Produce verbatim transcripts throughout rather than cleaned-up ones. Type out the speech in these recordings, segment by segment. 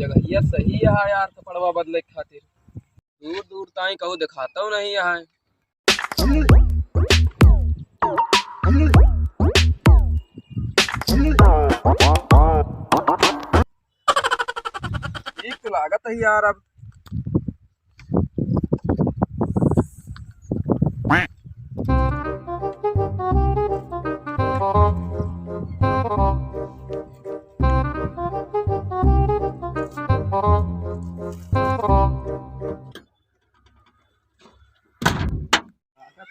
भैया सही है यार, कपड़वा बदले खातिर। दूर दूर ताई कहूँ देखाता नहीं है। ठीक तो लागत है यार। अब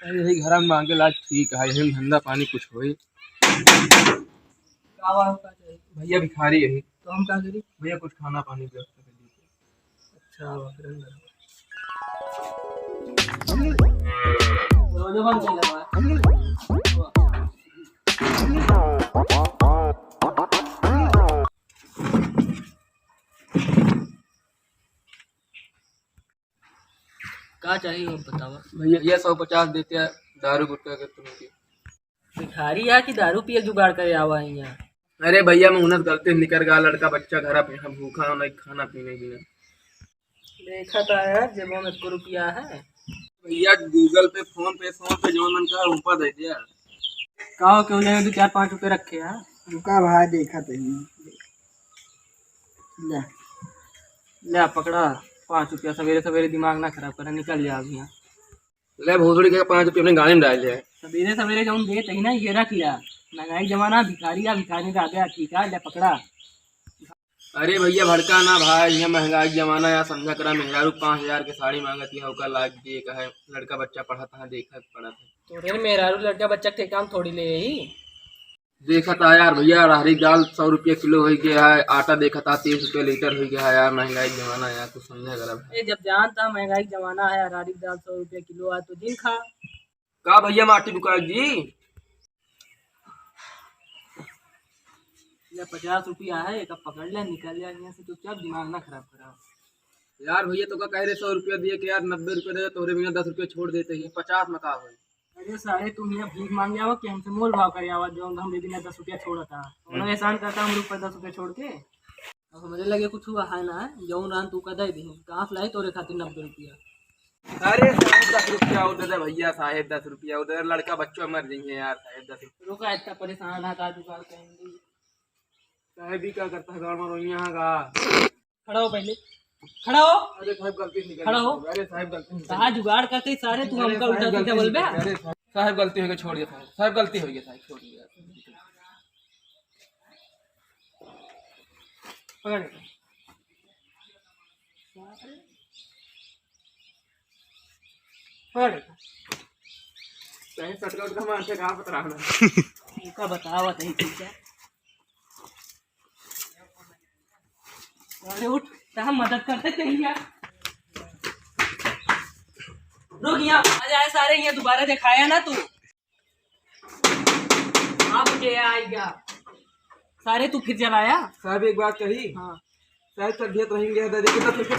यही घर में मांगे लायक ठीक है, यही में धंधा पानी कुछ होई। का हुआ, का चाहिए? भैया भिखारी है। तो हम का करी? भैया कुछ खाना पानी व्यवस्था कर दीजिए। अच्छा, बकरन बराबर। रोजे बंद कर लेवा। का चाहिए, वो बतावा। भैया, ये सौ पचास देते हैं, दारू गुटखा के तुमके। भिखारी है कि दारू पिए जुगाड़ करे आवा है यहाँ? अरे भैया, मैं उन्हें गलती से निकल गया, लड़का बच्चा घर पे है, भूखा होना, खाना पीने बिना। देखा था यार, जेबों में एको रुपया है। भैया, Google पे, PhonePe, PhonePe, जो मन का ऊपर दे दिया। का हो, क्यों नहीं, दो चार पाँच रुपये रखे हैं। रुका भाई, देखा तो ही। ले। ले, पकड़ा, पाँच रुपया। सवेरे सवेरे दिमाग ना खराब करा, निकल जा अभी यहाँ। ले भोसड़ी के पाँच रुपये अपने गाड़ी में डाल ले। सवेरे सवेरे जौन देत ही ना, ये रख लिया। महंगाई जमाना, भिखारी या भिखारी रह गया, ठीक है, ले पकड़ा। अरे भैया, भड़का ना भाई, यह महंगाई जमाना या, समझा करा, मेहरारू पाँच हजार के साड़ी मांगत है, ओकर लायक दिए का है, लड़का बच्चा पढ़त है, देखत पढ़त है। तो फिर मेहरारू लड़का बच्चा के काम थोड़ी ले ही। देखत आ यार भैया, अरहरी दाल सौ रुपया किलो हो गया है, आटा देखत आ तीस रुपया लीटर हो गया है यार, महंगाई के जमाना है यार, कुछ समझा करा भाई। ए, जब जानता महंगाई के जमाना है, अरहरी दाल सौ रुपया किलो है तो जिन खा। का भैया माटी बुकाई जी? ले पचास रुपया है, एक पकड़ ले, निकल जा यहाँ से चुपचाप, दिमाग ना खराब करा। यार भैया तो का कह रहे सौ रुपया दिए के यार, नब्बे रुपया दे, तोरे भैया दस रुपया छोड़ देते ही, पचास मत आओ। अरे सारे, तुम यहाँ भीख मांगे आवा कि हमसे मोल भाव करे आवा, जो हम दे बिना दस रुपया छोड़ा था। हम्म। उन्हें एहसान करता हम लोग पर दस रुपया छोड़ के। अब हमरे लगे कुछ हुआ है ना, जौन रहन तू का दे दी, कहाँ से लाई तोरे खातिर नब्बे रुपया? अरे साहेब, दस रुपया और दे दे भैया, साहेब, दस रुपया और दे दे, लड़का बच्चों मर जाएंगे यार, साहेब, दस रुपया। रुका, इतना परेशान है, का जुगाड़ करेंगे? साहेब, भी क्या करता है, गाँव में रोइयाँ का? खड़ा हो पहले, खड़ा हो। अरे साहब, गलती से निकल खड़ा हो। गया। अरे साहब, गलती से निकल कहाँ गया। जुगाड़ करते सारे तू अरे हमका साहब, उल्टा गलती सीधा से बोलबे? निकल गया। अरे साहब, साहब, गलती हो गई, छोड़ दिया साहब, साहब, गलती हो गई साहब, छोड़ दिया। पकड़। पकड़। कहीं सटका उटका मार के कहाँ पकड़ा ना। उनका बतावा तही ठीक है। अरे उठ, तो हम मदद करते कहीं यार। रुक यहाँ, आ जाए सारे, ये दोबारा दिखाया ना तू। अब के आएगा? सारे तू फिर जलाया? साहब एक बात कही? हाँ। साहब तबियत रहेंगे, दादी के दस रुपये